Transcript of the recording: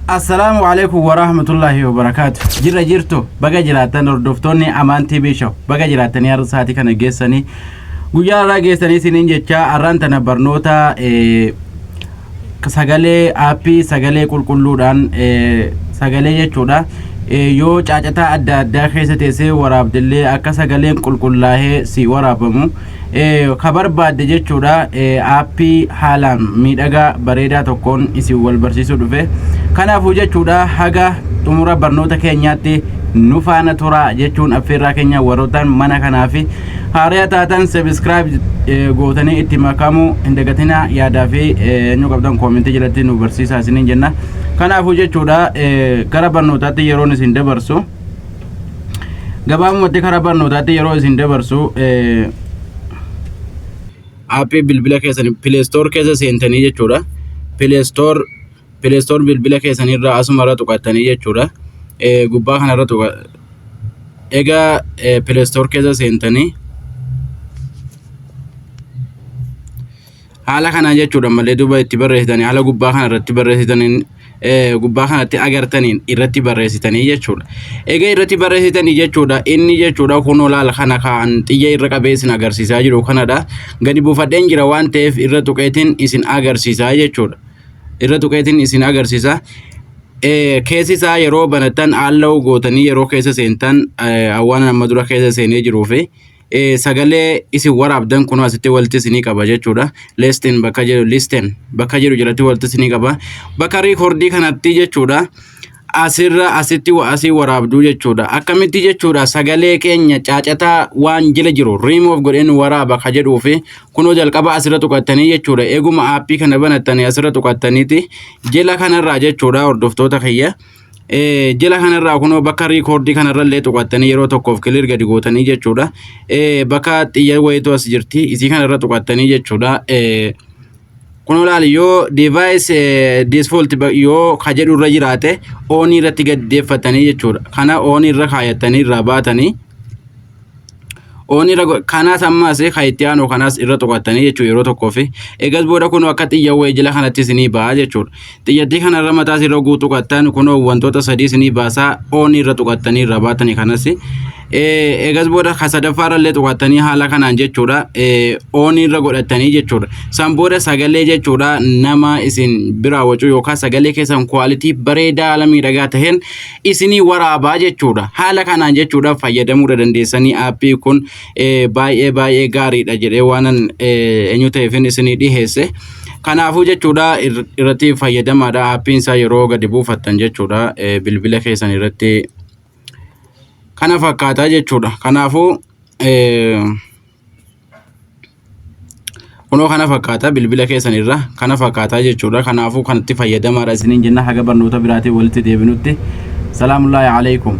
Assalaamu alaikum warahmatullahi wabarakaatu. Jirra jirtu baga jiraattan hordoftoonni Amaan TV Show baga jiraattanii har'a sa'aatii kana geessanii guyyaa har'aa geessanii isiniin jecha har'aan tana barnoota sagalee aappii sagalee qulqulluudhaan sagalee jechuudha. Yoo caacataa adda addaa keessa teessee waraabdellee akka sagaleen qulqullaahee si waraabamu ka barbaadde jechuudha. Aappii haalaan miidhagaa bareedaa tokkoon isin wal barsiisuu dhufe. Kanaafuu jechuudha haga xumura barnoota keenyaatti nu faana turaa jechuun affeerraa keenya warroottan mana kanaa fi haaraya taatan subscribe gootanii itti makamuu hin dagatinaa. Yaadaa fi eenyu qabdan koomentii jalatti nu barsiisaa isiniin jenna. Kanaafuu jechuudha gara barnootaatti yeroon isin dabarsu gabaabumatti karaa barnootaatti yeroo isin dabarsu aappii bilbila keessan Play Store keessa seentanii jechuudha. Play Store bilbila keessan irraa asuma irra tuqattanii jechuudha. Gubbaa kanarra tuqa. Egaa Play Store keessa seentanii haala kanaan jechuudha malee duuba itti barreessitanii haala gubbaa kana irratti barreessitaniin gubbaa kanatti agartaniin irratti barreessitanii jechuudha. Egaa irratti barreessitanii jechuudha inni jechuudha kunoo laala kana kaan xiyya irra qabee isin agarsiisaa jiru kanadha. Gadi buufadheen jira waan ta'eef irra tuqeetiin isin agarsiisaa jechuudha. Irra tuqeetiin isin agarsiisa. Keessi isaa yeroo banattan allow gootanii yeroo keessa seentan waan amma dura keessa seenee jiruu fi sagalee isin waraabdan kun asitti walitti isinii qaba jechuudha. Listen bakka jedhu listen bakka jedhu jalatti walitti isinii qaba. Bakka recordii kanatti jechuudha. Asirra asitti asii waraabduu jechuudha. Akkamitti jechuudha sagalee keenya caacataa waan jala jiru remove godheen waraaba ka jedhuu fi kunoo jalqaba asirra tuqattanii jechuudha. Eeguma aappii kana banattanii asirra tuqattaniiti jala kanarraa jechuudha hordoftoota kiyya. Jala kanarraa kunoo bakka recordii kanarra illee tuqattanii yeroo tokkoof clear gadi gootanii jechuudha. Bakka xiyya wayiitu as jirti isii kanarra tuqattanii jechuudha. Kunoo laali yoo device default yoo ka jedhu irra jiraate onii irratti gad deeffatanii jechuudha. Kana onii irra kaayattanii irraa baatanii onii irra kanaas ammas kan itti aanu kanaas irra tuqattanii jechuudha yeroo tokkoo fi eegas booda kunoo akka xiyya wayii jala kanatti isinii ba'a jechuudha. Xiyyattii kanarra mataas irra guu tuqattan kunoo wantoota sadii isinii baasaa onii irra tuqattanii irraa baatanii kanas. Eegas booda ka sadaffaarra illee tuqattanii haala kanaan jechuudha onii irra godhattanii jechuudha. San booda sagalee jechuudha nama isin biraa wacuu yookaan sagalee keessan quality bareedaa haala miidhagaa taheen isinii waraabaa jechuudha. Haala kanaan jechuudha fayyadamuu dandeessanii aappii kun baay'ee baay'ee gaariidha jedhee waanan eenyu ta'eefin isinii dhiheesse. Kanaafuu jechuudha irratti fayyadamaadha aappiin isaa yeroo gadi buufattan jechuudha bilbila keessan irratti kana fakkaataa jechuudha. Kanaafuu kunoo kana fakkaata bilbila keessan irra kana fakkaataa jechuudha. Kanaafuu kanatti fayyadamaadha isiniin jenna haga barnoota biraatiin walitti deebinutti. Salaamullaahi alaikum.